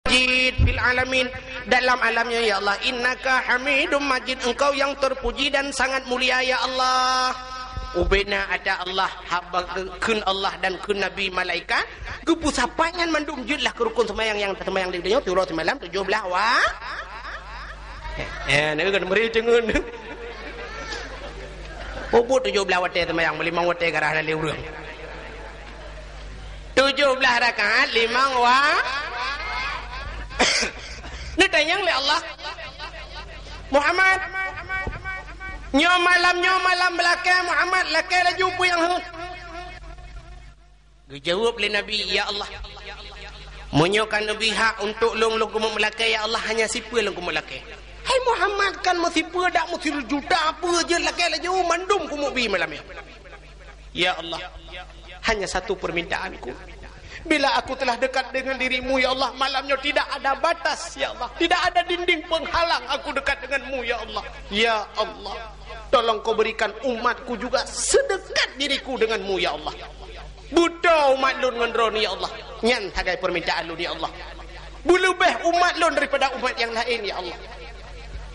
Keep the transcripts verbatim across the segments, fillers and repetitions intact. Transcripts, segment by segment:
Majid fil alamin, dalam alam nyoe, ya Allah. Innaka Hamidum Majid, Engkau yang terpuji dan sangat mulia, ya Allah. Ubena ata Allah, haba kheun Allah dan kheun Nabi, malaikat, geupeusapat nyan mandum jeuet lah keu rukun seumayang nyang taseumayang di donya, siuroe simalam tujoh blaih wa-, eh, eh, nyoe kan meri teungeun. Peubuet tujoh blaih watèe seumayang, meulimong watèe garah lalé ureueng. Tujoh blaih rakaat limong wa-, neutanyong lé Allah, "Muhammad, nyoe malam, nyoe malam beulakèe, Muhammad, lakèe laju peue nyang heuet." Geujaweueb lé Nabi, "Ya Allah, meunyoe ka neubri hak untuk lôn, lôn keumeung meulakèe, ya Allah, hanya sipeue lôn keumeung lakèe." "Hai Muhammad, kan meusipeue dak meusijuta peue jeuet lakèe laju, mandum keumeung bi malam nyoe." "Ya Allah, hanya satu permintaanku. Bila aku telah dekat dengan dirimu, ya Allah, malam nyoe tidak ada batas, ya Allah. Tidak ada dinding penghalang aku dekat denganmu, ya Allah. Ya Allah, tolong kau berikan umatku juga sedekat diriku denganmu, ya Allah. Beutoe umat lôn ngon droeneuh, ya Allah. Nyan sagai permintaan lôn, ya Allah. Beuleubeh umat lôn daripada umat nyang laén, ya Allah.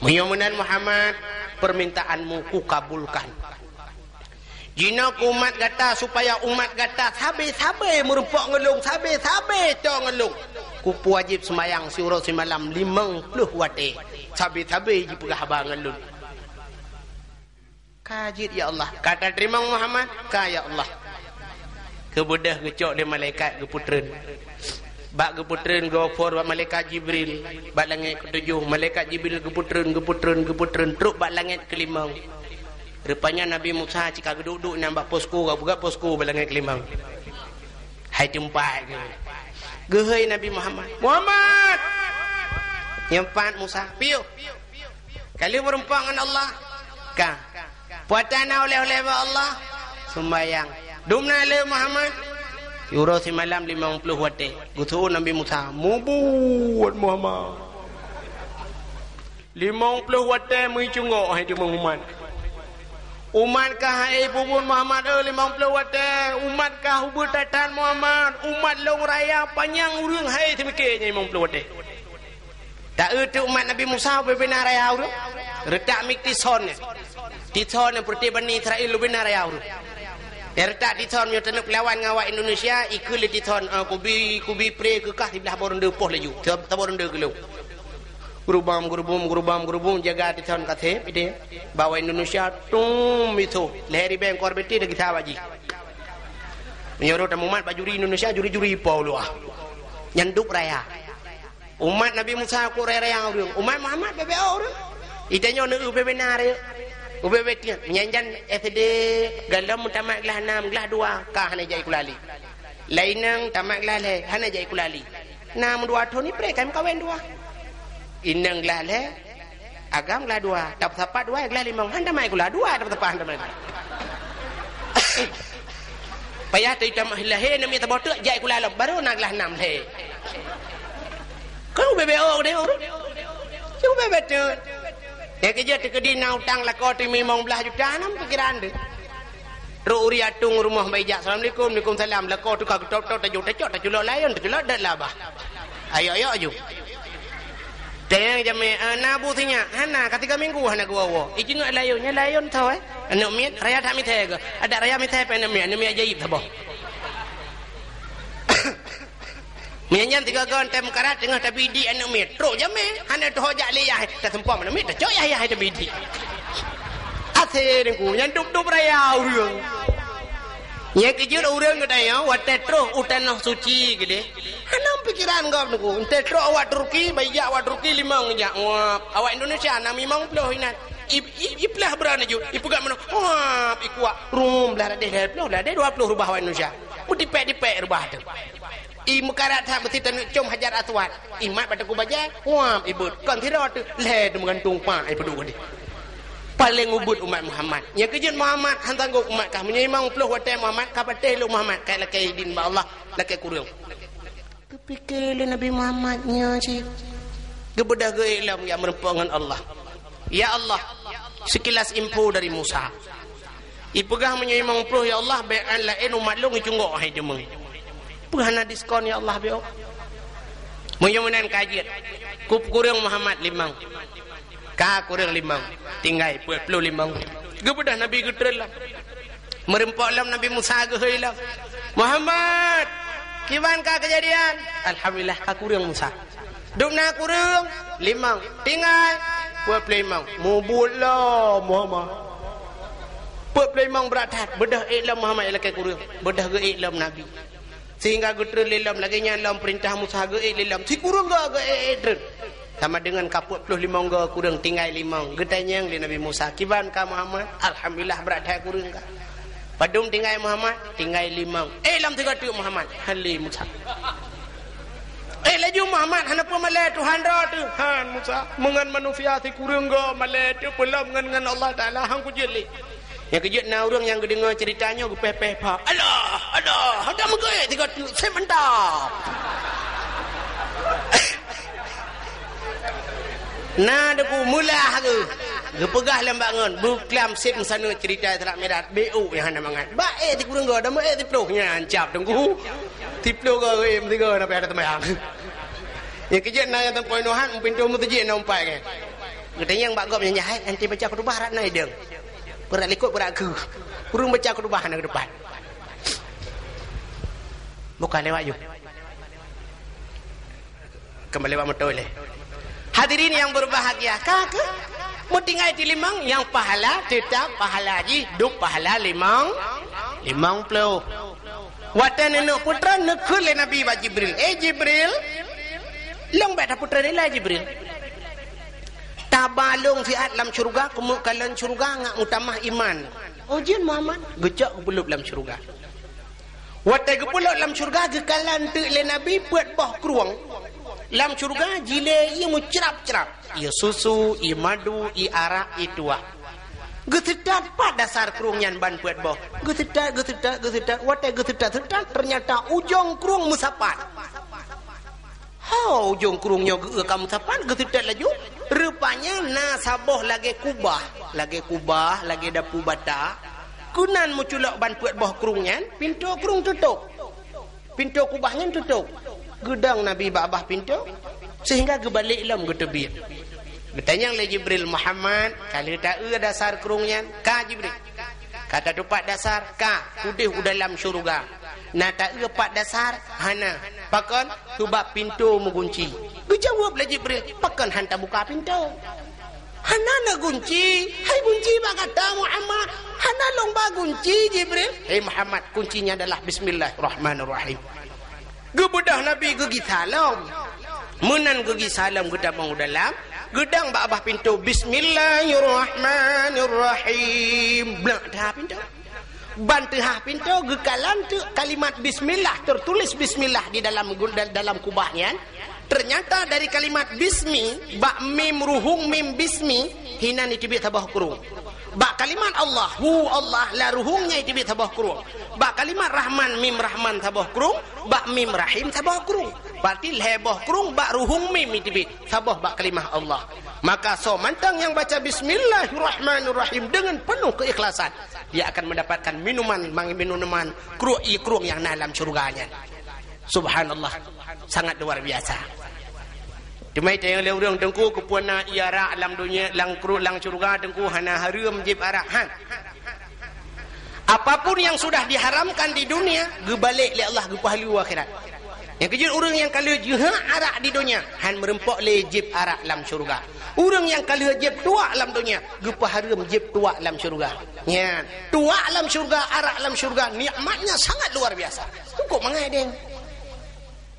Meunyoe meunan Muhammad, permintaanmu kukabulkan. Jinoe keu umat gata, supaya umat gata sabe-sabe meurumpok ngon lôn, sabe-sabe toe ngon lôn. Kupeuwajéb seumayang siuroe simalam limong ploh watèe, sabe-sabe jipeugah haba ngon lôn." "Ka jeuet, ya Allah." "Ka tateurimong Muhammad?" "Ka, ya Allah." Geubeudôh geucok lé malaikat geupeutreun. Bak geupeutreun geuoper bak malaikat Jibril bak langét keutujoh. Malaikat Jibril geupeutreun, geupeutreun, geupeutreun, trok bak langét keulimong. Rupanya Nabi Musa cit ka geuduek-duek nyan bak posko, geupeugah posko bak langét keulimong. Hai teumpat geuh. Geuhôi Nabi Muhammad, "Muhammad!" Nyan pat Musa, "Piôh." "Ka lheueh meurumpok ngon Allah?" "Ka." "Peue atra na oleh-oleh bak Allah?" "Sumbayang." "Dumna lé Muhammad?" "Siuroe simalam limong ploh watèe." Geuseuôt Nabi Musa, "Mubuet Muhammad." Limong ploh watèe meucunggok hai teuma umat. Umat kah hai peubuet Muhammad, eh, limong ploh watèe. Umat kah ubeuet that-that Muhammad. Umat lôn raya panyang ureueng hai teumike nyan limong ploh watèe. Taeu teu umat Nabi Musa ubé-bé na raya ureueng. Reutak miet tison nyan. Tison nyan peureuté Bani Israel ubé na raya ureueng. Nyang reutak tison nyoe taneuk peulawan ngon awak Indonesia, ikeu lé tison, eh, kubi, kubi pre keu kah siblah boh ronde poh laju. Sa-, saboh ronde keu lôn. Geurubam, geurubum, geurubam, geurubum, jaga tison ka sép, ideh. Bak awak Indonesia, tum, misoh. Lhèe ribèe kor beti dah gisa bak jih. Meunyoe rot tamumat bak juri Indonesia, juri-juri po luwah. Nyan dub raya. Umat Nabi Musa ku raya-raya ureueng. Umat Muhammad bèk-bèk ureueng. Itanyoe neu ubé-bé na raya. Ubé-bé tiep. Nyan jan S D galom tamat glah nam, glah dua. Ka hana jak sikula lé. Laineng tamat glah lhèe, hana jak sikula lé. Na meudua thon ipreh ka meukawen dua. Ineng glah lhèe, agam glah dua. Tapeusapat dua, glah limong. Han tamat sikula dua, tapeusapat han tamat sikula. Payah teuh itam lahé aneuk miet saboh teuk jak sikula lom, baru na glah nam lhèe. Keu bèk-bèk oh deh ureueng. Keu bèk-bèk teuk. Nyang keujeuet teukeudi na utang lakoe teuh limong blaih juta, nam pikiran teuh. Trok ureueng atong rumoh bak ijak, "Assalamualaikum." "Waalaikumsalam." Lakoe teuh ka geutôp-tôp, tajok-tajok, taculok layon, taculok dot labah. Ayok-ayok ju. Tanyong jamé, "Eh, na bu sinyak?" "Hana, ka tiga minggu hana geuwoe-woe." Ijeungok layon, nyan layon tho, eh. Aneuk miet, raya that misai geuh. Adak raya misai pih aneuk miet, aneuk miet ajaib saboh. Meunyan nyan sigoe-goe teuh meukarat teungoh tabidik aneuk miet. Trok jamé, hana teuho jak lé yah, taseumpom aneuk miet, tacok yah-yah tabidik. Asé Teungku, nyan dub-dub raya ureueng. Nyang keujeuet ureueng geutanyoe watèe troh u Tanoh Suci keudeh. Hana pikiran gob Teungku. Entah troh awak Turki, bak ijak awak Turki limong ijak. Wah, awak Indonesia na limong ploh inan. I, i, iplah beuran aju, ipeugah meunoe. Wah, ikuak. Rum, blah radeh lhèe ploh, blah radeh dua ploh rubah awak Indonesia. Meutipèk-tipèk rubah teuh. I meukarat that meusti taneuk com Hajar Aswad. Imat bak teungku bajèe, huam ibeuet. Kon sidroe teuh, lhèe teuh meugantung, pak, ipeuduek keudeh. Paleng ubeuet umat Muhammad. Nyang keujeuet Muhammad han sanggob umat kah. Meunyoe limong ploh watèe Muhammad, ka patéh lôn Muhammad, ka lakèe idin bak Allah, lakèe kureueng. Geupike lé Nabi Muhammad nyoe cit. Geubeudôh geuék lom jak meurumpok ngon Allah. Ya Allah, sekilas info dari Musa. Ipeugah meunyoe limong ploh, ya Allah, bèk án laén umat lôn icunggok hai deungon. Peue hana diskon, ya Allah, bèk oh. Meunyoe meunan ka jeuet, ku-, kureueng Muhammad limong. Ka kureueng limong, tinggai peuet ploh limong. Geubeudôh Nabi geutreun lom. Meureumpok lom Nabi Musa geuhôi lom. "Muhammad, kiban ka keujadian?" "Alhamdulillah, ka kureueng Musa." "Dum na kureueng?" "Limong." "Tinggai?" "Peuet ploh limong." "Mubuet lom Muhammad. Peuet ploh limong brat that." Beudôh ék lom Muhammad nyang lakée kureueng. Beudôh geuék lom Nabi. Sehingga geutreun lé lom, lagée nyan lom peurintah Musa geuék lé lom. Sikureueng goe geuék-ék treun. Sama deungon ka peuet ploh limong goe kureueng, tinggai limong. Geutanyong lé Nabi Musa, "Kiban ka Muhammad?" "Alhamdulillah, brat that kureueng ka." "Padum tinggai Muhammad?" "Tinggai limong." "Ék lom sigoe teuk Muhammad." Han lé Musa. "Ék laju Muhammad, hana peue malée Tuhan droe teuh." Han Musa. Meungon manusia sikureueng goe malée teuh peulom ngon, ngon Allah Taala, han kujeuet lé. Nyang keujeuet na ureuëng nyang geudeungoe ceurita nyoe geupéh-péh pha. "Alah, alah, hana meugeuék tiga tu, saya mantap." Na deungon meulah geuh. Geupeugah lom bak ngon, beuklam sép meusaneut ceurita Isra Mi'raj, B U nyang hana mangat. Bak ék sikureueng goe, dah meu ék siploh nyan cap teungku. Siploh goe, eh, meusigoe na payah teumbayang. Nyang keujeuet na nyang teumpoe nuhan, pintoe meuseujid na umpai nyan. Geutanyong bak gob nyang jahai, "Nanti baca khutbah rot na idong." Peurat likot, peurat keu. Ureuëng baca khutbah na keudepan. Bukan lewat ju. Kembali bak moto lé. Hadirin yang berbahagia, ka keuh meutinggai di limong, nyang pahala tetap pahala jih, dum pahala limong, limong ploh. Watée neuneuk peutreun, neukheun lé Nabi bak Jibril, "Eh Jibril, lôn bék tapeutreun ilée Jibril. Taba lôn siat lam syeuruga, keumeuk kalon syeuruga ngat meutamah iman." "Oh jeuet Muhammad." Geucok geupeuleueb lam syeuruga. Watée geupeuleueb lam syeuruga, geukalon teuk lé Nabi peuet boh krueng. Lam syeuruga jilée ié meucrab-crab. Ié susu, ié madu, ié arak, ié tuah. Geuseutôt pat dasar krueng nyan ban peuet boh. Geuseutôt, geuseutôt, geuseutôt. Watée geuseutôt-seutôt, teunyata ujong krueng meusapat. Ho, ujong krueng nyoe geu-, ka meusapat, geuseutôt laju. Rupanya na saboh lagée kubah, lagée kubah, lagée dapu bata. Keunan meuculok ban peuet boh krueng nyan, pintoe krueng tutôp. Pintoe kubah nyan tutôp. Geudong Nabi bak babah pintoe, sehingga geubalek lom geuteubiet. Geutanyong lé Jibril, "Muhammad, ka lheueh taeu dasar krueng nyan?" "Ka, Jibril." "Ka tatupat dasar?" "Ka." "Udeh u dalam syeuruga." "Na taeu pat dasar?" "Hana." "Pakon?" "Sabab pintoe meugunci." Geujaweueb lé Jibril, "Pakon han tabuka pintoe?" "Hana na gunci." "Hai gunci bak gata Muhammad?" "Hana lôn ba gunci Jibril." "Hai Muhammad, kuncinya adalah Bismillahirrahmanirrahim." Geubeudôh Nabi geugisa lom. Meunan geugisa lom geutamong u dalam, geudong bak babah pintoe, "Bismillahirrahmanirrahim." Blah teuhah pintoe. Ban teuhah pintoe geukalon teuk kalimat bismillah, tertulis bismillah di dalam gu-, dal-, dalam kubah nyan. Ternyata dari kalimat bismi, bak mim ruhung mim bismi, hinan iteubiet saboh krueng. Bak kalimat Allah, hu Allah, lam ruhung nyan iteubiet saboh krueng. Bak kalimat Rahman, mim Rahman saboh krueng, bak mim Rahim saboh krueng. Berarti lhée boh krueng bak ruhung mim iteubiet, saboh bak kalimah Allah. Maka soe mantong nyang baca Bismillahirrahmanirrahim dengan penuh keikhlasan, dia akan mendapatkan minuman, minuman krueng, ié krueng nyang na lam syeuruga nyan. Subhanallah, sangat luar biasa. Teuma itanyong lé ureuëng, "Teungku, keupeue na ié arak lam donya, lam kru-, lam syeuruga, Teungku, hana hareuem jieb arak?" Han. Apapun yang sudah diharamkan di dunia, geubalek lé Allah geupahala u akhirat. Nyang keujeuet ureuëng nyang ka lheueh jeuhet arak di donya, han meurumpok lé jieb arak lam syeuruga. Ureuëng nyang ka lheueh jieb tuak lam donya, geupahareuem jieb tuak lam syeuruga. Nyan, tuak lam syeuruga, arak lam syeuruga, nikmatnya sangat luar biasa. Cukup mangat deh.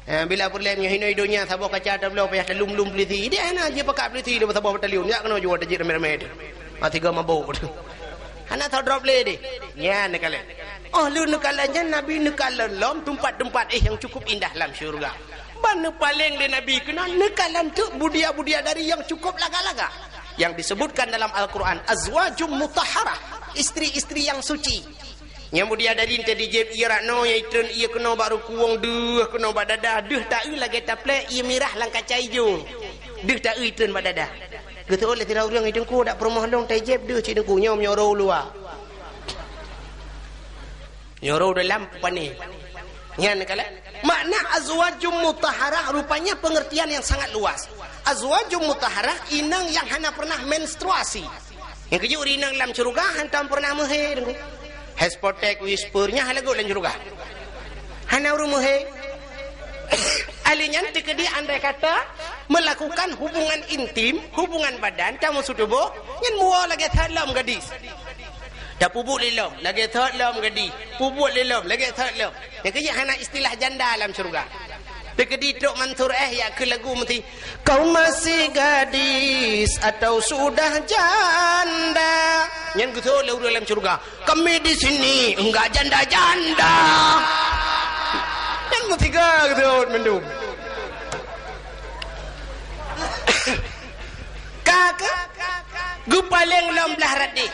Ha, bila peureulée meunyoe hinoe donya saboh kaca tabloe payah talum-lum peulisi. Ideh hana jipakat peulisi dua saboh batalion. Jak keunoe jua tajak ramé-ramé teuh. Ha, tiga mabok teuh. Hana tadrop lé deh. Nyan neukalon. Oh, lheueh neukalon nyan Nabi neukalon lom teumpat-teumpat éh nyang cukup indah lam syeuruga. Ban neupaleng lé Nabi keunan neukalon teuk budiya-budiya dari nyang cukup laga-laga. Yang disebutkan dalam Al-Quran, azwajum mutahharah, istri-istri yang suci. Nyang budiya dari nte dijéb ié arak noe, nyang itreun ié keunoe bak rukuwong, deuh keunoe bak dada, deuh taeu lagée taplek ié mirah lam kaca ijo. Deuh taeu itreun bak dada. Geuteuôt lé sidroe ureuëng, "Teungku, dak peurumoh lôn tajéb deuh cit Teungku, nyoe meunyoe rô u luwa. Nyoe rô u dalam pane." Nyan kalon. Makna azwajum mutahharah rupanya pengertian yang sangat luas. Azwajum mutahharah inong nyang hana pernah menstruasi. Nyang keujeuet ureueng inong lam syeuruga hantom pernah meuhé, Teungku. Hespotek, whisper, nyan hana geuh lam syeuruga. Hana ureueng meuhé. Ahli nyan teukeudi andai kata melakukan hubungan intim, hubungan badan, tameusu tuboh, nyan muwoe lagèe that lom gadis. Tapeubuet lé lom, lagèe that lom gadis. Peubuet lé lom, lagèe that lom. Nyang keujeuet hana istilah janda lam syeuruga. Teukeudi trok Mansur eh yak keu lagu meuti, "Kau masih gadis atau sudah janda?" Nyan geutôi lé ureueng lam syeuruga. "Kami di sini enggak janda-janda." Nyan meusiga geutôi mandum. Ka keuh geupaleng lom blah radeh.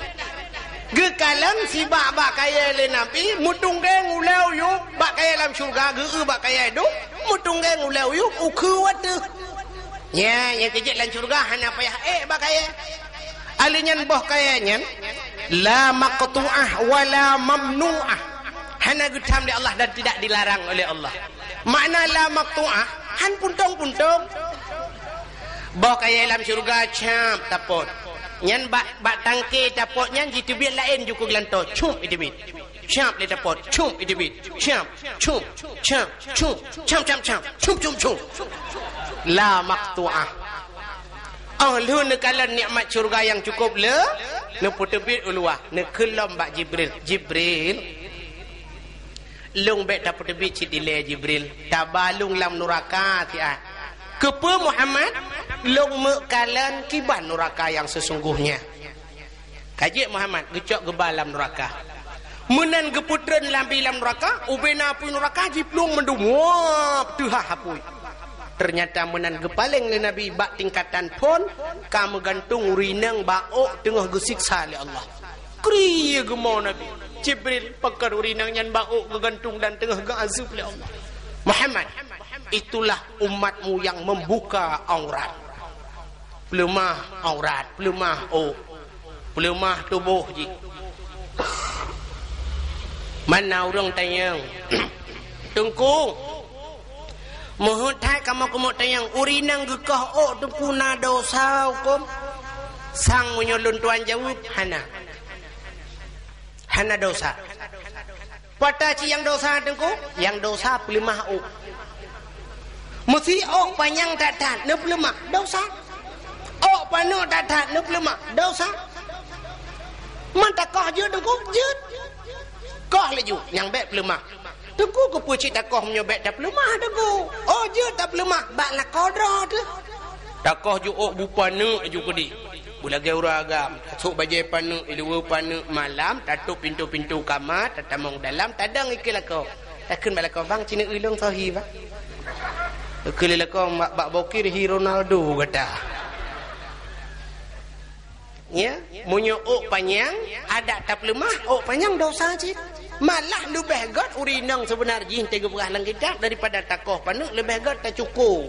Geukalon sibak bak kayèe lé Nabi, meutunggeng ulèe u yup bak kayèe lam syeuruga, geu-eu bak kayèe dum, meutunggeng ulèe u yup u kheue watèe. Nyan, nyang keujeuet lam syeuruga hana payah ék bak kayèe. Ahli nyan boh kayèe nyan, la maqtu'ah wa la mamnu'ah. Hana geutam lé Allah dan tidak dilarang oleh Allah. Makna la maqtu'ah, han puntông-puntông. Boh kayèe lam syeuruga cap tapot. Nyan bak, bak tangke tapot nyan jiteubiet laén ju keu geulantoe, cup iteubiet. Cap lé tapot, cup iteubiet. Cap, cup, cap, cup, cap, cap, cap, cup, cup, cup. La maqtu'ah. Oh lheueh neukalon nikmat syeuruga nyang cukôp le, neupeuteubiet u luwa, neukheun lom bak Jibril. Jibril, Lôn bèk tapeuteubiet cit ilèe Jibril, taba lôn lam nuraka siat. Keupeue Muhammad? Lôn meukalon kiban nuraka nyang seusunggohnya. Ka jeuet Muhammad geucok geuba lam nuraka. Meunan geupeutreun Nabi lam nuraka, ubena apui nuraka jiplueng mandum, wah, teuhah apui. Teunyata meunan geupaleng lé Nabi bak tingkatan phon, ka meugantung ureueng inong bak ôk teungoh geusiksa lé Allah. Kri geumè Nabi. Jibril, pakon ureueng inong nyan bak ôk geugantung dan teungoh geuazeub lé Allah. Muhammad, itulah umatmu yang membuka aurat. Peuleumah aurat, peuleumah ôk, peuleumah tuboh jih. Mana ureueng tanyong, Teungku, meuheuet that kamoe keumeung tanyong, ureueng inong geukoh ôk Teungku na dosa hukôm? Sang meunyoe lôn tuan jaweueb, hana. Hana dosa. Pata cit nyang dosa Teungku? Nyang dosa peuleumah ôk. Meusi ôk panyang that-that neupeuleumah, dosa. Ôk paneuk that-that neupeuleumah, dosa. Man takoh jeuet Teungku? Jeuet. Koh laju, nyang bèk peuleumah. Teungku, keupeue cit takoh meunyoe bèk tapeuleumah Teungku? Oh, jeuet tapeuleumah, bak lakoe droe teuh. Takoh ju ôk bu paneuk ju keudéh. Beulagèe ureueng agam, tasôk bajèe paneuk, iluweue paneuk, malam tatôp pintoe-pintoe kama, tatamong dalam, tadong ikeue lakoe. Takheun bak lakoe, "Bang, ci neueu lôn sohi, Bang." Ikeue lé lakoe, "Bak, bak bokir hi Ronaldo," gata. Ya, meunyoe ôk panyang, adak tapeuleumah, ôk panyang dosa cit. Malah leubeh gèt ureueng inong seubeuna jih teupeugah lam kitab daripada takoh paneuk leubeh gèt tacuko.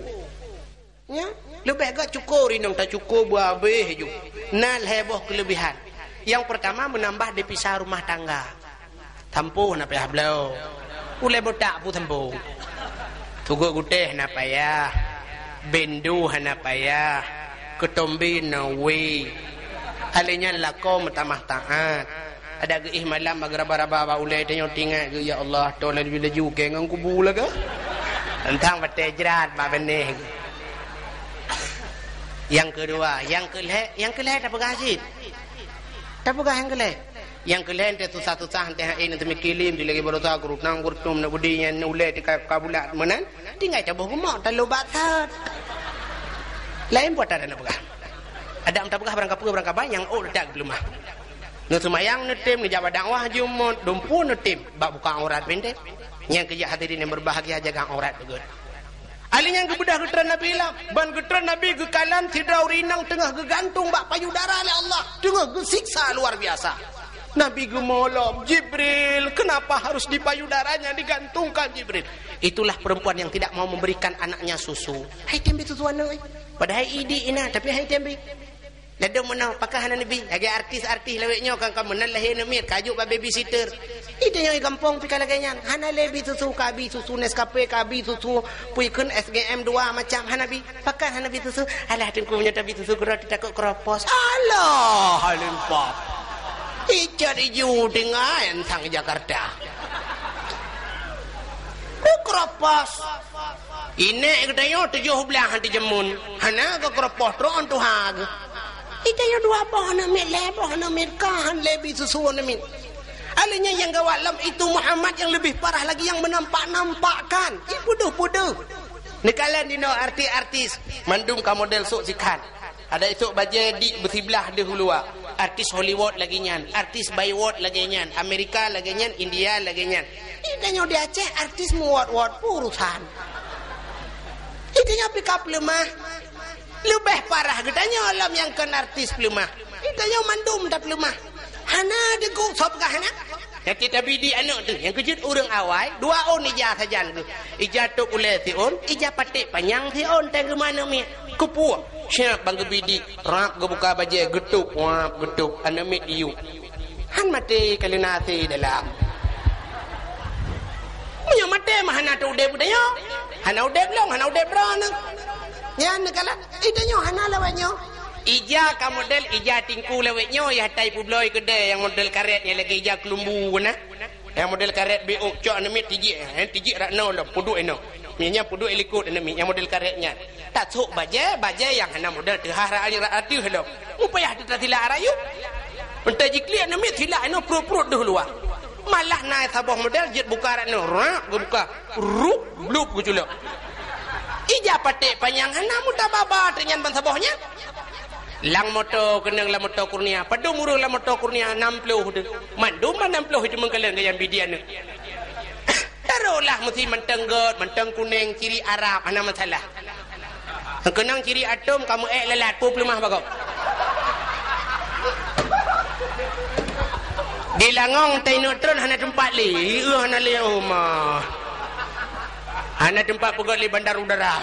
Ya, leubeh gèt cuko ureueng inong tacuko beuhabéh ju. Na lhèe boh keuleubihan. Nyang peurtama meunambah depisah rumah tangga. Sampôh na payah bloe. Ulèe botak peue sampôh. Tugot gutèh na payah. Bendo hana payah. Keutombé na wé. Alèh nyan lakoe meutamah taát. Adak geuéh malam bak geuraba-raba bak ulèe tanyoe teuingat geuh, "Ya Allah, toe laju-laju kèe ngon kubu lagèe." Teuntang batèe jrat bak binéh geuh. Nyang keudua, nyang keulhèe, nyang keulhèe tapeugah cit. Tapeugah nyang keulhèe. Nyang keulhèe teuh susah-susah, teuh hana teumiké lé, di lagèe baroesa, geureutang, geureutôm, na budi nyan, na ulèe teuka ka bulat meunan, tinggai taboh geumoe, talô bak that. Laén buet that hana peugah. Adak tapeugah barang kapeue, barang kaba nyang ôk leutah geupeuleumah. Neuseumayang neutem, neujak bak dakwah Jumaat, dumpeue neutem, bak buka aurat pih tem. Nyang keujak hadirin yang berbahagia, jaga aurat beugèt. Ahli nyan geubeudôh geutreun Nabi lom. Ban geutreun Nabi geukalon sidroe ureueng inong teungoh geugantung bak payudara lé Allah, teungoh geusiksa luar biasa. Nabi geumolom, "Jibril, kenapa harus di payudaranya digantungkan, Jibril?" Itulah perempuan yang tidak mau memberikan anaknya susu. Hai tem bri susu aneuk, eh. Padahai idik ina, tapi hai tem bri. Ladôm meunoe, pakon hana neubi? Lagèe artis-artis lawét nyoe kan, ka meunan lahé aneuk miet, ka jok bak babysitter. Di tanyoe gampông pih ka lagèe nyan. Hana lé bi susu, ka bi susu Nescafe, ka bi susu, peue kheun, S G M dua macam, hana bi. Pakon hana bi susu? Alah, Teungku, meunyoe tabi susu keudroe, takot kropos. Alah, halimpah. Ijat iju tinggai sang Jakarta. Ku kropos. Inék geutanyoe tujoh blah di jameun. Hana geukropos, tron tuha geuh. Di tanyoe dua boh aneuk miet, lhèe boh aneuk miet, ka han lé bi susu aneuk miet. Alah nyan nyang gawat lom, itu Muhammad yang lebih parah lagi, yang menampak-nampakkan. Ih, peuduh-peuduh. Neukalon inoe artis-artis, mandum ka model sôk sikhan. Adak sôk bajèe dik beusiblah deuh u luwa. Artis Hollywood lagèe nyan, artis Bollywood lagèe nyan, Amerika lagèe nyan, India lagèe nyan. Di tanyoe di Aceh, artis meuwot-wot, peue urusan. Di tanyoe pih ka peuleumah. Leubeh parah geutanyoe lom nyang kon artis peuleumah. Di tanyoe mandum tapeuleumah. Hana deungon soe peugah hana. Nyan tabi di aneuk teuh, nyang keujeuet ureueng awai, dua ôn ija sajan geuh. Ija tôb ulèe siôn, ija paték panyang siôn, teuh geuh aneuk miet. Keupeue? Siap ban geubi di, rab geubuka bajèe, geutôb, wab, geutôb, aneuk miet yub. Han maté kaleuna asèe dalam. Meunyoe maté mah hana teuudép geutanyoe. Hana udép lôn, hana udép droeneuh. Nyan neukalon, di tanyoe hana lawét nyoe. Ija ka model ija Teungku lawét nyoe, ya tai peubloe keudè nyang model karét nyang lagèe ija keulumbu na. Nyang model karét B O, cok aneuk miet tijik, eh, tijik rot noe lom, peuduek inoe. Nyan peuduek i likot aneuk miet, nyang model karét nyan. Tasôk bajèe, bajèe nyang hana model teuhah rot, rot ateueh lom. Meupayah teuta silak rayeuk. Meunteuk jiklik aneuk miet silak inoe pruet-pruet deuh luwa. Malah na saboh model jeuet buka rot noe, rak geubuka, rup, blup geuculok. Ija paték panyang hana mutababa teuh nyan ban saboh nyan. Lam moto keunong lam moto Kurnia. Padum ureueng lam moto Kurnia? Nam ploh teuh. Mandum nam ploh itu meukalon gaya bidian nyoe. Tarolah meusi mantong göt, mantong kuneng, ciri Arab, hana masalah. Keunong ciri atom, kamoe ék lalat, peue peuleumah bagoe. Di Langong tai neutron hana teumpat lé, euh, hana lé, oh ma. Hana teumpat peugöt lé bandar udara.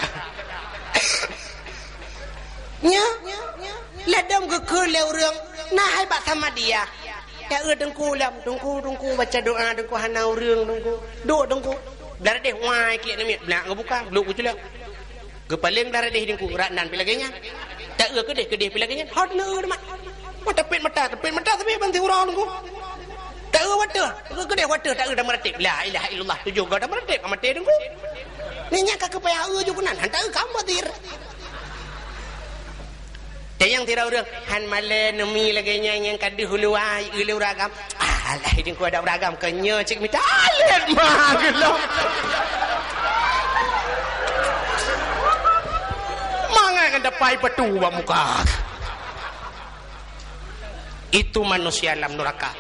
Nya, ladom geukheun lé ureueng, na hai bak Samadiyah. Ya, eu, Teungku lom, Teungku, Teungku, baca doa, Teungku, hana ureueng, Teungku. Duek, Teungku. Blah radeh, wai, kiek namiet, blak geubuka, blok geuculok. Geupaleng blah radeh Teungku, rak nan pi lagèe nyan. Ta eu keudeh, keudeh pi lagèe nyan. Hot na eu, mat. Mata pet mata, pet mata, tapi ban siuroe Teungku. Ta eu watèe, keudeh watèe, ta eu dan meuratéb. La ilaha illallah, tujoh goe dan meuratéb, ka maté Teungku. Ni nyan ka keupayah eu ju keunan, han ta eu ka meudir. Tayang sira ureueng, han malèe neumi lagèe nyan nyang ka deuh u luwa, i lé ureueng agam. Ah, alah, Teungku adak ureueng agam, keu nyoe cit mita alet mah geulom. Mangat ngon dapai patu bak muka. Itu manusia lam neraka.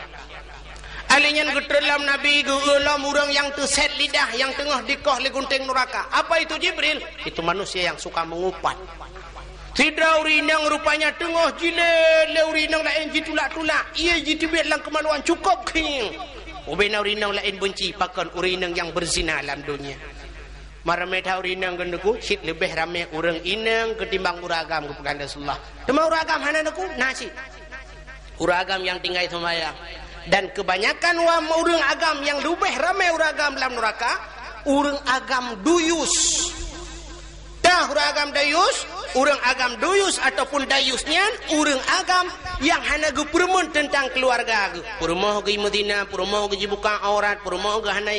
Alèh nyan geutreun lom Nabi geu-eu lom ureueng nyang teusét lidah nyang teungoh dikoh lé gunténg nuraka. Apa itu Jibril? Itu manusia yang suka mengupat. Sidroe ureueng inong rupanya teungoh jilét lé ureueng inong laén jitulak-tulak, ie jiteubiet lam keumaluan cukôp khieng. Ubena ureueng inong laén beunci pakon ureueng inong nyang beuzina lam donya. Meuramé that ureueng inong keu Teungku, cit leubeh ramé ureueng inong keutimbang ureueng agam geupeugah Rasulullah. Teuma ureueng agam hana Teungku, na cit. Ureueng agam nyang tinggai seumayang. Dan keubanyakan wa-, ureueng agam nyang leubeh ramé ureueng agam lam nuraka, ureueng agam duyus. Tah ureueng agam dayus, ureueng agam duyus ataupun dayus nyan, ureueng agam nyang hana geupeureumeun teuntang keuluwarga geuh. Peurumoh geuh meuzina, peurumoh geuh jibuka aurat, peurumoh geuh hana,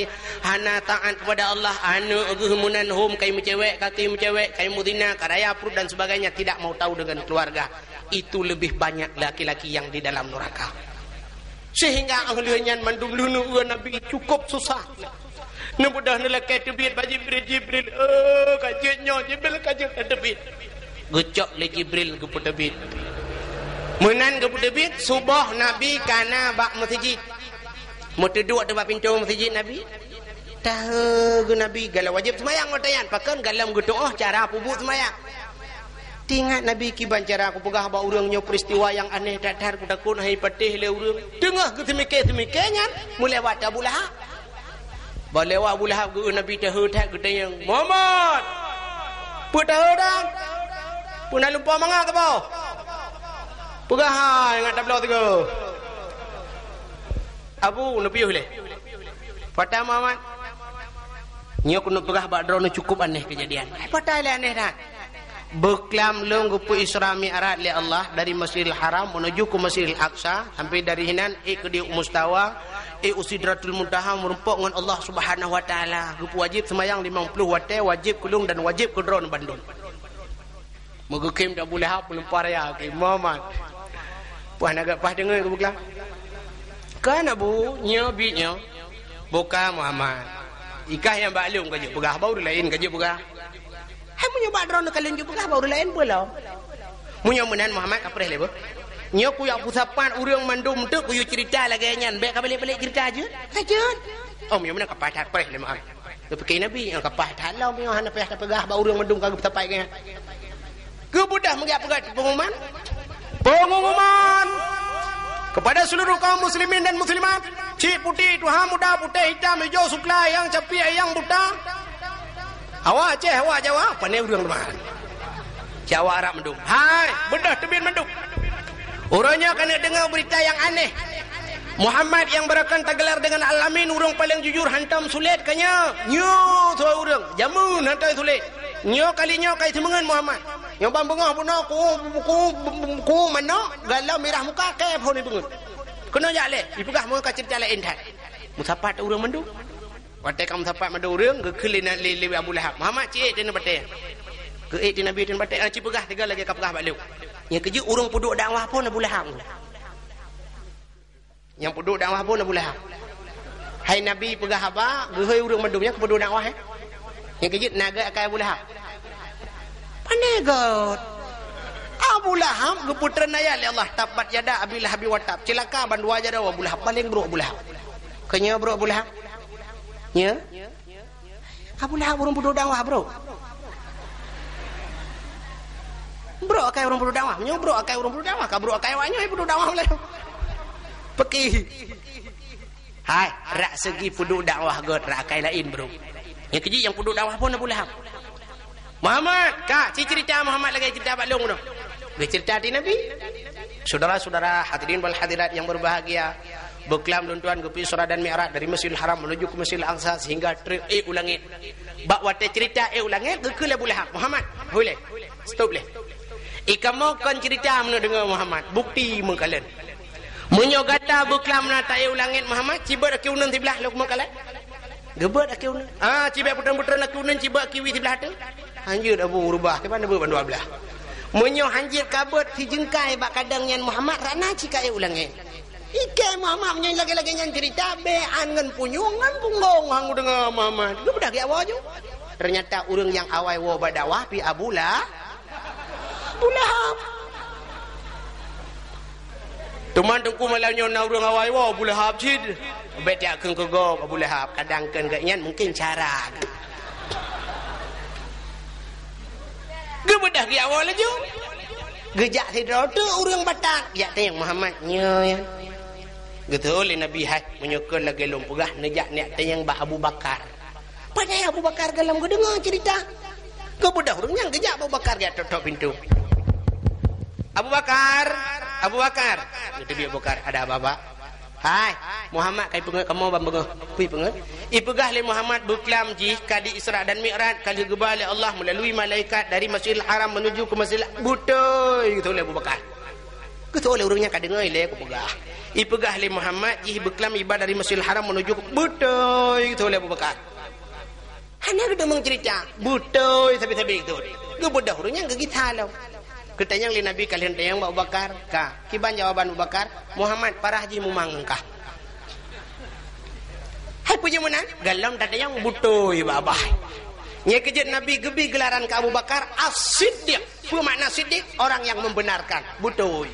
hana taat kepada Allah, aneuk geuh meunan hom kai meucewek, ka kai meucewek, kai meuzina, ka raya pruet dan sebagainya, tidak mau tahu dengan keluarga. Itu lebih banyak laki-laki yang di dalam neraka. Sehingga óh lheueh nyan mandum leuneuk Nabi cukup susah. Neubeudoh neulakèe teubiet bak Jibril, "Jibril, eh, ka jeuet nyoe, Jibril, ka jeuet teubiet." Geucok lé Jibril geupeuteubiet. Meunan geupeuteubiet, suboh Nabi kana bak meuseujid. Meuteuduek teuk bak pintoe meuseujid Nabi. Tahe geu Nabi, galak wajéb seumayang watèe nyan, pakon galak geutu'oh cara peubuet seumayang. Teuingat Nabi kiban cara kupeugah bak ureueng nyoe peuristiwa nyang aneh that-that, kutakot hai patéh lé ureueng. Teungoh geuseumiké-seumiké nyan, meulewat Abu Lahab. Ban lewat Abu Lahab geu Nabi tahe that geutanyong, "Muhammad! Peue tahe dang? Peue na lumpoe mangat saboh? Peugah hai ngat tabloe sigoe." Abu, neupiôh lé. Patai Muhammad? Nyoe keuneuk peugah bak droeneuh cukup aneh keujadian. Hai, patai lé aneh that. Beuklam lôn geupeu Isra Mi'raj lé Allah dari Masjidil Haram menuju ke Masjidil Aqsa, sampai dari hinan ék keu di Mustawa, ék u Sidratul Muntaha meurumpok ngon Allah Subhanahu wa Taala. Geupeuwajéb seumayang limong ploh watée, wajéb keu lôn dan wajéb keu droeneuh bandum. Meugeukhem Abu Lahab meulumpah raya, "Oke, Muhammad." Paih na geupaih deungoe keu beuklam. "Kan Abu, nyoe biet nyoe." "Buka Muhammad. Ikah nyang bak lôn ka jeuet peugah, bak ureuëng laén ka jeuet peugah." "Hai, meunyoe bak droeneuh ka lôn jeuet peugah, bak ureuëng laén peue lom?" "Meunyoe meunan Muhammad ka preh lé beuh. Nyoe kujak peusapat ureuëng mandum teuk kuyue ceurita lagée nyan, bék ka balek-balek ceurita jeuet." "Ka jeuet." "Oh, meunyoe meunan ka paih that preh lé Muhammad." Geupike Nabi, "Nyang ka paih that lom nyoe hana payah tapeugah bak ureuëng mandum ka geupeusapat geuh nyan." Geubeudoh meugiak peugah pengumuman. Pengumuman kepada seluruh kaum muslimin dan muslimat, cik putéh tuha muda, putéh hitam, hijau sukla, nyang capiek, nyang buta. Awak Aceh, awak Jawa, pane ureuëng teuma. Cik awak Arab mandum. Hai, beudoh teubiet mandum. Uroe nyoe keuneuk deungoe beurita nyang aneh. Muhammad nyang beurakan teugelar deungon Al-Amin, ureuëng paleng jujur, hantom sulet keu nyoe. Nyoe soe ureuëng, jameun hantom sulet. Nyoe kali nyoe kai seumeungeut Muhammad. Nyoe ban beungoh bunoe ku, ku, ku manok, galom mirah muka, kée phon ibeungeut. Keunoe jak lé, ipeugah meunyoe ka ceurita laén that. Meusapat ureuëng mandum. Watée ka meusapat mandum ureuëng, geukheun lé, lé, lé Abu Lahab. "Muhammad, ci ék teuh batée." Geuék teuh Nabi teuh batée, "Ah, ci peugah sigoe lagée ka peugah bak lôn." Nyang keujeuet ureuëng peuduek dakwah phon Abu Lahab. Nyang peuduek dakwah phon Abu Lahab. Hai Nabi peugah haba, geuhôi ureuëng mandum nyan keu peuduek dakwah, eh. Nyang keujeuet na gét akai Abu Lahab. Pane gét. Abu Lahab geupeutreun ayat lé Allah, "Tabbat yada Abi Lahabi wa tab." Ceulaka bandua jaroe Abu Lahab, paleng brok Abu Lahab. Keu nyoe brok Abu Lahab. Nyoe. Abu Lahab ureuëng peuduek dakwah, brok. Brok akai ureuëng peuduek dakwah. Meunyoe brok akai ureuëng peuduek dakwah, ka brok akai awak nyoe peuduek dakwah lé. Peuki. Hai, rak segi peuduek dakwah gét, rak akai laén, brok. Nyang keujeuet nyang peuduek dakwah phon Abu Lahab. "Muhammad, ka, ci ceurita Muhammad lagée ceurita bak lôn nyoe." Geuceurita di Nabi. Saudara-saudara hadirin wal hadirat yang berbahagia, beuklam lôn tuan geupeu Isra dan Mi'raj dari Masjidil Haram menuju ke Masjidil Aqsa sehingga trok ék u langét. Bak watée ceurita ék u langét, geukheun lé Abu Lahab, "Muhammad, hôi lé. Stop lé. Ikamoe kon ceurita meuneuk deungoe Muhammad, bukti meukalon. Meunyoe gata beuklam na taék u langét Muhammad, cibeuet aki uneun siblah lôn meukalon." Geubeuet aki uneun. Ah, cibeuet putreun-putreun aki uneun, cibeuet aki wie siblah teuh. Hanjeuet Abu Rubah, kiban neubeuet bandua blah. Meunyoe hanjeuet ka beuet sijeungkai bak kadang nyan Muhammad, rak na ci ka ék u langét. Ikée Muhammad meunyoe lagée-lagée nyan ceurita, bék an ngon punyueng ngon punggong han kudeungoe Muhammad. Geubeudoh geuwoe ju. Teunyata ureuëng nyang awai woe bak dakwah pi Abu Lah-, Abu Lahab. Teuma teungku malam nyoe na ureuëng awai woe Abu Lahab cit. Bék jak kheun keu gob Abu Lahab, kadang kheun geuh nyan mungken cara geuh. Geubeudoh geuwoe laju. Geujak sidroe teuk ureuëng batat, jak tanyong Muhammad nyoe. Geuteupeue lé Nabi, "Hai, meunyoe kon lagée lôn peugah, neujak neujak tanyong bak Abu Bakar." Padahai Abu Bakar galom geudeungoe ceurita. Geubeudoh ureuëng nyan geujak Abu Bakar geujak tok-tok pintoe. "Abu Bakar, Abu Bakar." Geuteubiet Abu Bakar, "Ada apa, Pak?" "Hai, Muhammad ka ipeungeut kamoe ban beungoh." "Peue ipeungeut?" "Ipeugah lé Muhammad beuklam jih ka di Isra dan Mi'raj ka lheueh geuba lé Allah meulalu malaikat dari Masjidil Haram menuju ke Masjidil." "Beutôi," geuteupeue lé Abu Bakar. Geuteupeue lé ureuëng nyan ka deungoe ilée kupeugah. "Ipeugah lé Muhammad jih beuklam iba dari Masjidil Haram menuju ke," "Beutôi," geuteupeue lé Abu Bakar. Hana geudeungoe ceurita, beutôi sabe-sabe geuteupeue. Geubeudoh ureuëng nyan geugisa lom. Geutanyong lé Nabi ka lheueh tanyong bak Abu Bakar, "Ka, kiban jawaban Abu Bakar?" "Muhammad parah jih mumang ngon kah." "Hai peue jih meunan?" "Galom tatanyong beutôi bak babah." Nyang keujeuet Nabi geubi geularan keu Abu Bakar As-Siddiq. Peue makna Siddiq? Orang yang membenarkan. Beutôi.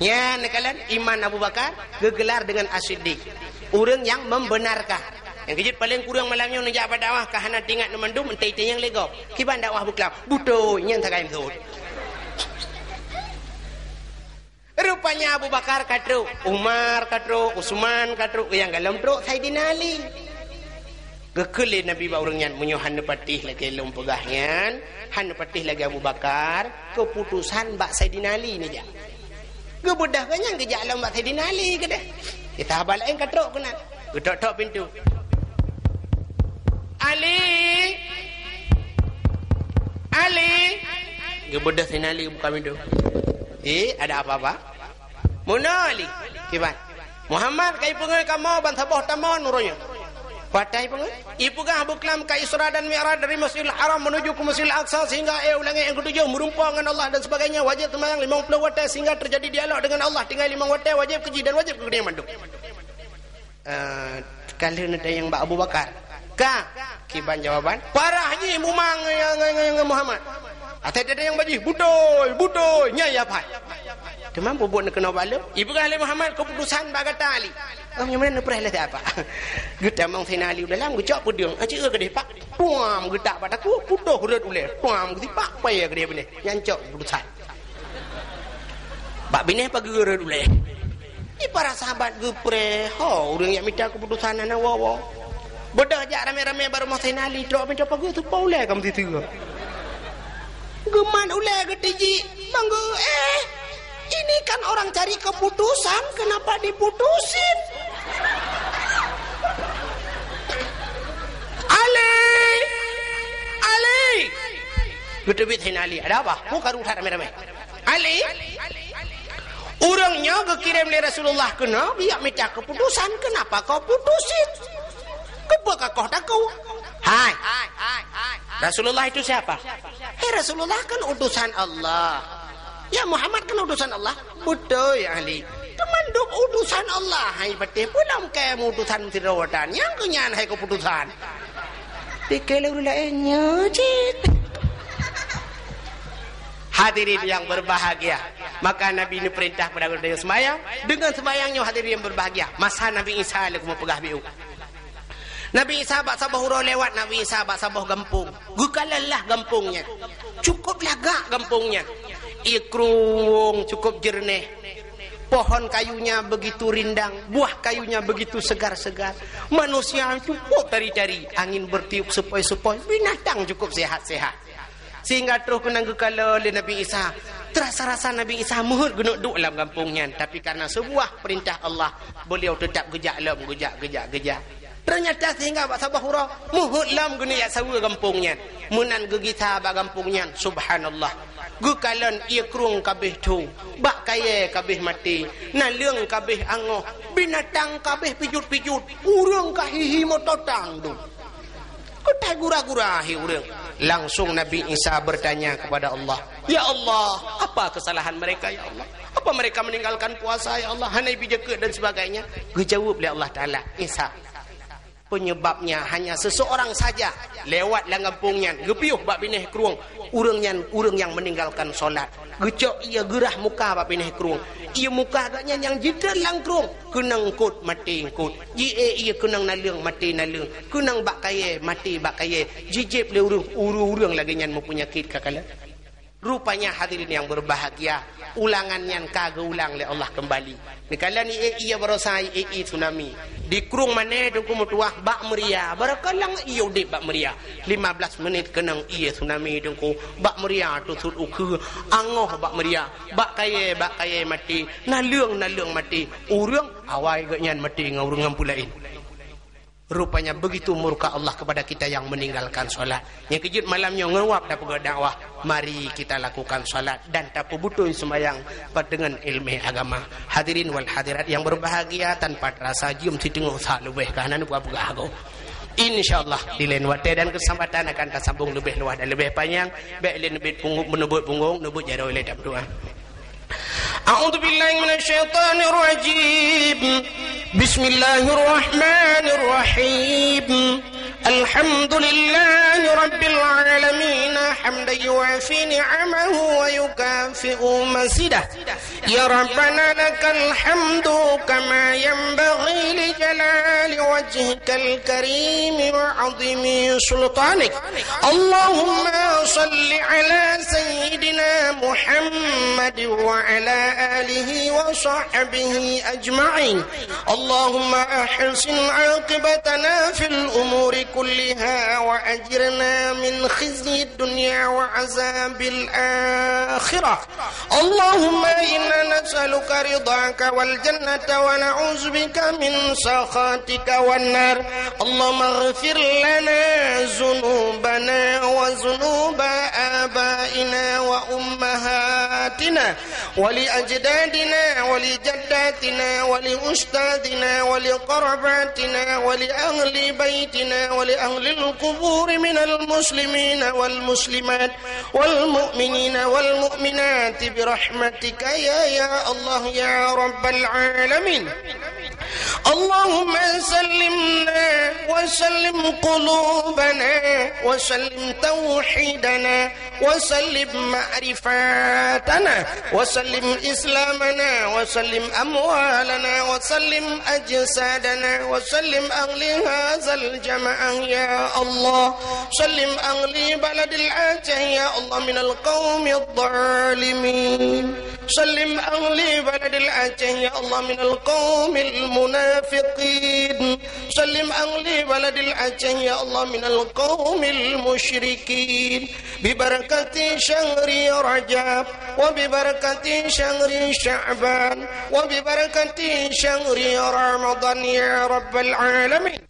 Nyan neukalon iman Abu Bakar geugelar deungon As-Siddiq. Ureuëng nyang membenarkan. Nyang keujeuet paleng kureueng malam nyoe neujak bak dakwah ka hana teuingat ngon mandum, entée itanyong lé gob. "Kiban dakwah beuklam?" "Beutôi," nyan sagai meuseut. Rupanya Abu Bakar ka trok, Umar ka trok, Utsman ka trok, nyang galom trok Saidina Ali. Geukheun lé Nabi bak ureuëng nyan, "Meunyoe hana patéh lagée lôn peugah nyan, hana patéh lagée Abu Bakar, keuputosan bak Saidina Ali neujak." Geubeudoh geuh nyan geujak lom bak Saidina Ali keudeh. Di sahabat laén ka trok keunan. Geutok-tok pintoe. Ali! Ali! Geubeudôh Saidina Ali buka pintoe. "Eh, ada apa, Pak?" "Meunoe, Ali." "Kiban?" "Muhammad ka ipeungét kamoe ban saboh tamong uroe nyoe." "Peue ata ipeungét?" "Ipeugah beuklam ka Isra dan Mi'raj dari Masjidil Haram menuju ke Masjidil Aqsa, sehingga éh u langét nyang keutujôh meureumpok ngon Allah dan sebagainya, wajéb seumayang limong ploh watée sehingga terjadi dialog dengan Allah, tinggai limong watée, wajéb keu jih dan wajéb keu geutanyoe mandum." Eh, ka lheueh neutanyong bak Abu Bakar. "Ka?" Kiban jawaban, "Parah jih mumang ngon, ngon, ngon, ngon Muhammad." Até teuntanyong bak jih, "Beutôi, beutôi, nyan ya pat." Teuma bubuet neukeunoe bak lôn. Ipeugah lé Muhammad keuputosan bak gata, Ali. Oh, nyoe meunan neupreh lé siapa? Geutamong Saidina Ali u dalam, geucok peudeueng. Aci eu keudeh pak. Tuam geutak bak takue, putôh rot ulée. Tuam geusipak, payah keudeh beuneh. Nyan cok keuputosan. Bak binéh pageue rot ulée. Di para sahabat geupreh, ho, ureuëng nyang mita keuputosan hana woe-woe. Beudôh jak ramé-ramé bak rumoh Saidina Ali, trok mita pageue, teupeue ulée ka meusiseue. Geumat ulée geutijik, bang geu, "Eh, ini kan orang cari keputusan, kenapa diputusin?" "Ali! Ali!" Geuteubiet Saidina Ali, "Ada apa? Peue karu that ramé-ramé?" "Ali, ureuëng nyoe geukirém lé Rasulullah keunoe geujak mita keuputosan, keunapa kau putusin? Keupeue ka kah takot?" "Hai, Rasulullah itu siapa?" "Hei, Rasulullah kan utusan Allah. Ya, Muhammad kan utusan Allah." "Beutôi, Ali. Teuma duek utusan Allah, hai patéh pulang keu utusan sidroe tan. Nyang keu nyan hai keuputusan." Pike lé ureuëng laén nyoe cit. Hadirin yang berbahagia, maka Nabi neupeurintah keupada geutanyoe seumayang. Deungon seumayang nyoe, hadirin yang berbahagia, masa Nabi Isa lé keumeung peugah biu. Nabi Isa bak saboh uroe lewat, Nabi Isa bak saboh gampông. Geukalon lah gampông nyan. Cukup lagak gampông nyan. Ie krueng cukup jeureunéh. Pohon kayunya begitu rindang, buah kayunya begitu segar-segar. Manusia cukup tari-tari, angin bertiup sepoi-sepoi, binatang cukup sehat-sehat. Sehingga troh keunong geukalon lé Nabi Isa. Terasa-rasa Nabi Isa meuheuet geuneuk duek lam gampông nyan, tapi karena sebuah perintah Allah, beliau tetap geujak lom, geujak, geujak, geujak. Ternyata sehingga bak saboh uroe, meuheuet lom geuneuk jak saweue gampông nyan. Meunan geugisa bak gampông nyan, subhanallah. Geukalon ie krueng ka abéh thô, bak kayée ka abéh maté, naleueng ka abéh angoh, binatang ka abéh pijot-pijot, ureuëng ka hi-hi meutatang dum. Keutai gura-gura hi ureuëng. Langsung Nabi Isa bertanya kepada Allah, "Ya Allah, apa kesalahan mereka, ya Allah? Apa mereka meninggalkan puasa, ya Allah? Hana ibi jakeuet dan sebagainya?" Geujaweueb lé Allah Taala, "Isa, penyebabnya hanya seseorang saja lewat lam gampông nyan, geupiôh bak binéh krueng. Ureuëng nyan ureuëng nyang meninggalkan solat." Geucok ie geurah muka bak binéh krueng. Ie muka geuh nyan nyang jitreun lam krueng, keunong eungkôt, maté eungkôt. Jiék ie keunong naleueng, maté naleueng. Keunong bak kayée, maté bak kayée. Jijieb lé ureuëng, ureuëng-ureuëng lagée nyan meupeunyakét ka kalon. Rupanya hadirin yang berbahagia, ulangan nyan ka geuulang lé Allah keumbali. Neukalon ie, ie barosa, ie, ie tsunami. Di krueng Mané Teungku meutuwah bak meuria, barangkalang ie udeb bak meuria. Lima belas menit keunong ie tsunami Teungku, bak meuria teusut ukeue, angoh bak meuria, bak kayée, bak kayée maté, naleueng, naleueng maté, ureuëng awai geuh nyan maté ngon ureuëng nyang peulaén. Rupanya begitu murka Allah kepada kita yang meninggalkan salat. Nyang keujeuet malam nyoe ngon wab tapeugah dakwah, mari kita lakukan salat dan tapeubeutôi seumayang pat deungon iéleumé agama. Hadirin wal hadirat yang berbahagia, tanpa terasa jeuem siteungoh sa leubeh ka hana neupeugah-peugah agoe. Insyaallah di lain watée dan keusempatan akan tasambong leubeh luwah dan leubeh panyang. Bék lé neubiet punggong, meuneubeut punggong, neubeut jaroe lé dam doa. أعوذ بالله من الشيطان الرجيم. بسم الله الرحمن الرحيم. الحمد لله رب العالمين، حمدا يوافي نعمه ويكافئ مزيده. يا ربنا لك الحمد كما ينبغي لجلال وجهك الكريم وعظيم سلطانك. اللهم صل على سيدنا محمد وعلى آله وصحبه أجمعين. اللهم أحسن عاقبتنا في الأمور كلها وأجرنا من خزي الدنيا وعذاب الآخرة. اللهم إنا نسألك رضاك والجنة ونعوذ بك من سخطك والنار. اللهم اغفر لنا ذنوبنا وذنوب آبائنا وأمهاتنا ولأجدادنا ولجداتنا ولأستاذنا ولقرباتنا ولأهل بيتنا ولأهل القبور من المسلمين والمسلمات والمؤمنين والمؤمنات برحمتك يا، يا الله يا رب العالمين. اللهم سلمنا وسلم قلوبنا وسلم توحيدنا وسلم معرفتنا وسلم إسلامنا وسلم أموالنا وسلم أجسادنا وسلم أهل هذا الجماعة يا الله. سلم أهل بلد الأعجاز يا الله من القوم الظالمين. سلم أهل بلد الأعجاز يا الله من القوم المنافقين. سلم أهل بلد الأعجاز يا الله من القوم المشركين. ببركة شهر رجب وببركة شهر شعبان وببركة شهر رمضان يا رب العالمين.